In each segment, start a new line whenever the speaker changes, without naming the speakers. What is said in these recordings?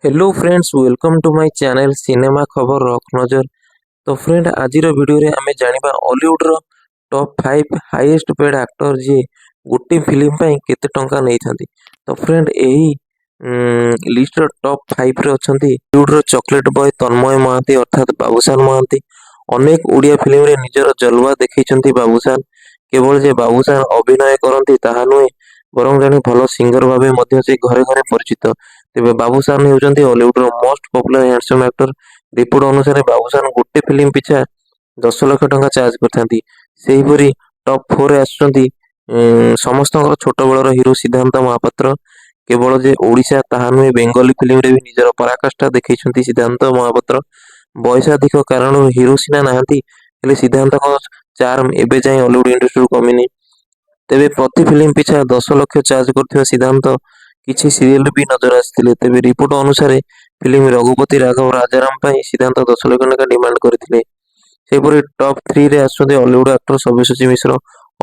Hello friends, welcome to my channel cinema ଖବର rock ନଜର। ତ ଫ୍ରେଣ୍ଡ, ଆଜିର ଭିଡ଼ିଓରେ ଆମେ ଜାଣିବା ଅଲିଉଡ଼ର ଟପ୍ 5 ହାଇଏଷ୍ଟ ପେଡ୍ ଆକ୍ଟର, ଯିଏ ଗୋଟିଏ ଫିଲ୍ମ ପାଇଁ କେତେ ଟଙ୍କା ନେଇଥାନ୍ତି। ତ ଫ୍ରେଣ୍ଡ, ଏହି ଲିଷ୍ଟର ଟପ୍ 5ରେ ଅଛନ୍ତି ଅଲିଉଡ଼ର ଚକୋଲେଟ୍ ବୟ ତନ୍ମୟ ମହାନ୍ତି, ଅର୍ଥାତ୍ ବାବୁସାନ ମହାନ୍ତି। ଅନେକ ଓଡ଼ିଆ ଫିଲ୍ମରେ ନିଜର ଜଲୱା ଦେଖେଇଛନ୍ତି ବାବୁସାନ। କେବଳ ଯେ ବାବୁସାନ ଅଭିନୟ କରନ୍ତି ତାହା ନୁହେଁ, ବରଂ ଜଣେ ଭଲ ସିଙ୍ଗର ଭାବେ ମଧ୍ୟ ସେ ଘରେ ଘରେ ପରିଚିତ। ତେବେ ବାବୁସାନ ହେଉଛନ୍ତି ଅଲିଉଡ଼ର most popular handsome actor. Report ଅନୁସାରେ ବାବୁସାନ ଗୋଟେ ଫିଲ୍ମ ପିଛା 10 ଲକ୍ଷ ଟଙ୍କା ଚାର୍ଜ କରିଥାନ୍ତି। ସେହିପରି ଟପ୍ 4ରେ ଆସୁଛନ୍ତି ସମସ୍ତଙ୍କର ଛୋଟବେଳର ହିରୋ ସିଦ୍ଧାନ୍ତ ମହାପାତ୍ର। କେବଳ ଯେ ଓଡ଼ିଶା ତାହା ନୁହେଁ, ବେଙ୍ଗଲୀ ଫିଲ୍ମରେ ବି ନିଜର ପରାକାଷ୍ଠା ଦେଖେଇଛନ୍ତି ସିଦ୍ଧାନ୍ତ ମହାପାତ୍ର। ବୟସାଧିକ କାରଣରୁ ହିରୋ ସିନା ନାହାନ୍ତି, ହେଲେ ସିଦ୍ଧାନ୍ତଙ୍କ ଚାର୍ମ ଏବେ ଯାଏଁ ଅଲିଉଡ଼ ଇଣ୍ଡଷ୍ଟ୍ରିରୁ କମିନି। ତେବେ ପ୍ରତି ଫିଲ୍ମ ପିଛା 10 ଲକ୍ଷ ଚାର୍ଜ କରୁଥିବା ସିଦ୍ଧାନ୍ତ କିଛି ସିରିଏଲରେ ବି ନଜର ଆସିଥିଲେ। ତେବେ ରିପୋର୍ଟ ଅନୁସାରେ ଫିଲ୍ମ ରଘୁପତି ରାଘବ ରାଜାରାମ ପାଇଁ ସିଦ୍ଧାନ୍ତ 10 ଲକ୍ଷ ଟଙ୍କା ଡିମାଣ୍ଡ କରିଥିଲେ। ସେହିପରି ଟପ୍ 3ରେ ଆସୁଛନ୍ତି ଅଲିଉଡ଼ ଆକ୍ଟର ସବ୍ୟସାଚୀ ମିଶ୍ର।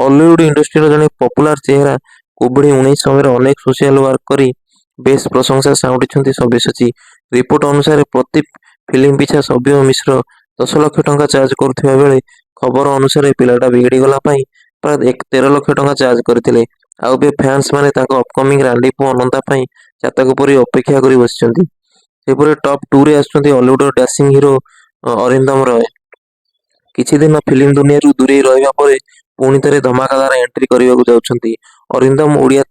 ଅଲିଉଡ଼ ଇଣ୍ଡଷ୍ଟ୍ରିର ଜଣେ ପପୁଲାର ଚେହେରା। କୋଭିଡ-19 ସମୟରେ ଅନେକ ସୋସିଆଲ ୱାର୍କ କରି ବେଶ୍ ପ୍ରଶଂସା ସାଉଁଟିଛନ୍ତି ସବ୍ୟସାଚୀ। ରିପୋର୍ଟ ଅନୁସାରେ ପ୍ରତି ଫିଲ୍ମ ପିଛା ସବ୍ୟ ମିଶ୍ର 10 ଲକ୍ଷ ଟଙ୍କା ଚାର୍ଜ କରୁଥିବା ବେଳେ ଖବର ଅନୁସାରେ ପିଲାଟା ବିଗିଡ଼ିଗଲା ପାଇଁ ପ୍ରାୟ 13 ଲକ୍ଷ ଟଙ୍କା ଚାର୍ଜ କରିଥିଲେ। ଆଉ ଏବେ ଫ୍ୟାନ୍ସ ମାନେ ତାଙ୍କ ଅପକମିଂ ରାଣ୍ଡି ପୁଅ ଅନନ୍ତା ପାଇଁ ଚାତକ ପରି ଅପେକ୍ଷା କରି ବସିଛନ୍ତି। ସେହିପରି ଟପ୍ 2ରେ ଆସୁଛନ୍ତି ଅଲିଉଡ଼ର ଡ୍ୟାସିଂ ହିରୋ ଅରିନ୍ଦମ ରୟ। କିଛି ଦିନ ଫିଲ୍ମ ଦୁନିଆରୁ ଦୂରେଇ ରହିବା ପରେ ପୁଣି ଥରେ ଧମାକାଦାର ଏଣ୍ଟ୍ରି କରିବାକୁ ଯାଉଛନ୍ତି ଅରିନ୍ଦମ। ଓଡ଼ିଆ,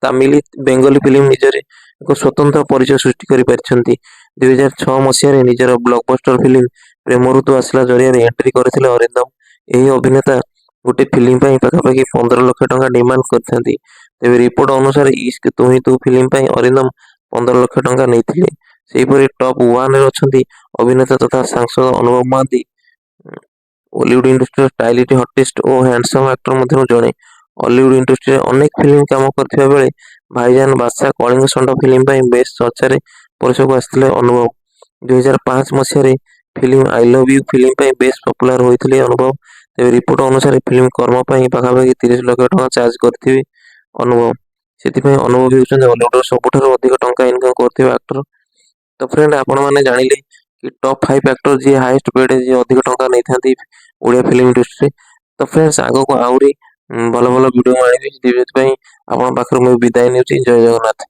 ତାମିଲ, ବେଙ୍ଗଲୀ ଫିଲ୍ମ ନିଜର ଏକ ସ୍ୱତନ୍ତ୍ର ପରିଚୟ ସୃଷ୍ଟି କରିପାରିଛନ୍ତି। 2006 ମସିହାରେ ନିଜର ବ୍ଲକବଷ୍ଟର ଫିଲ୍ମ ପ୍ରେମ ଋତୁ ଆସିଲା ଜରିଆରେ ଏଣ୍ଟ୍ରି କରିଥିଲେ ଅରିନ୍ଦମ। ଏହି ଅଭିନେତା ଗୋଟେ ଫିଲ୍ମ ପାଇଁ ପାଖାପାଖି 15 ଲକ୍ଷ ଟଙ୍କା ଡିମାଣ୍ଡ କରିଥାନ୍ତି। ତେବେ ରିପୋର୍ଟ ଅନୁସାରେ ଇସ୍କ ତୁ ହିଁ ତୁ ଫିଲ୍ମ ପାଇଁ ଅରିନ୍ଦମ 15 ଲକ୍ଷ ଟଙ୍କା ନେଇଥିଲେ। ସେହିପରି ଟପ୍ 1ରେ ଅଛନ୍ତି ଅଭିନେତା ତଥା ସାଂସଦ ଅନୁଭବ ମହାନ୍ତି। ଓଲିଉଡ ଇଣ୍ଡଷ୍ଟ୍ରିର ଷ୍ଟାଇଲିଶ, ହଟେଷ୍ଟ ଓ ହ୍ୟାଣ୍ଡସମ୍ ଆକ୍ଟର ମଧ୍ୟରୁ ଜଣେ। ଅଲିଉଡ ଇଣ୍ଡଷ୍ଟ୍ରିରେ ଅନେକ ଫିଲ୍ମ କାମ କରିଥିବା ବେଳେ ଭାଇଜାନ, ବାଦଶାହ, କଳିଙ୍ଗ ଷଣ୍ଢ ଫିଲ୍ମ ପାଇଁ ବେଶ୍ ଚର୍ଚ୍ଚାରେ ପରିସରକୁ ଆସିଥିଲେ ଅନୁଭବ। 2005 ମସିହାରେ film I love you film ପାଇଁ ବେଶ୍ ପପୁଲାର ହୋଇଥିଲେ ଅନୁଭବ। ତେବେ ରିପୋର୍ଟ ଅନୁସାରେ ଫିଲ୍ମ କର୍ମ ପାଇଁ ପାଖାପାଖି 30 ଲକ୍ଷ ଟଙ୍କା ଚାର୍ଜ କରିଥିବେ ଅନୁଭବ। ସେଥିପାଇଁ ଅନୁଭବ ହେଉଛନ୍ତି ଅଲିଉଡର ସବୁଠାରୁ ଅଧିକ ଟଙ୍କା ଇନକମ୍ କରୁଥିବା ଆକ୍ଟର। ତ ଫ୍ରେଣ୍ଡ, ଆପଣମାନେ ଜାଣିଲେ କି ଟପ୍ 5 ଆକ୍ଟର, ଯିଏ ହାଇଏଷ୍ଟ ପେଡ୍, ଯିଏ ଅଧିକ ଟଙ୍କା ନେଇଥାନ୍ତି ଓଡ଼ିଆ ଫିଲ୍ମ ଇଣ୍ଡଷ୍ଟ୍ରିରେ। ତ ଫ୍ରେଣ୍ଡସ୍, ଆଗକୁ ଆହୁରି ଭଲ ଭଲ ଭିଡ଼ିଓ ମୁଁ ଆଣିବି। ସେଥିପାଇଁ ଆପଣଙ୍କ ପାଖରୁ ମୁଁ ବିଦାୟ ନେଉଛି। ଜୟ ଜଗନ୍ନାଥ।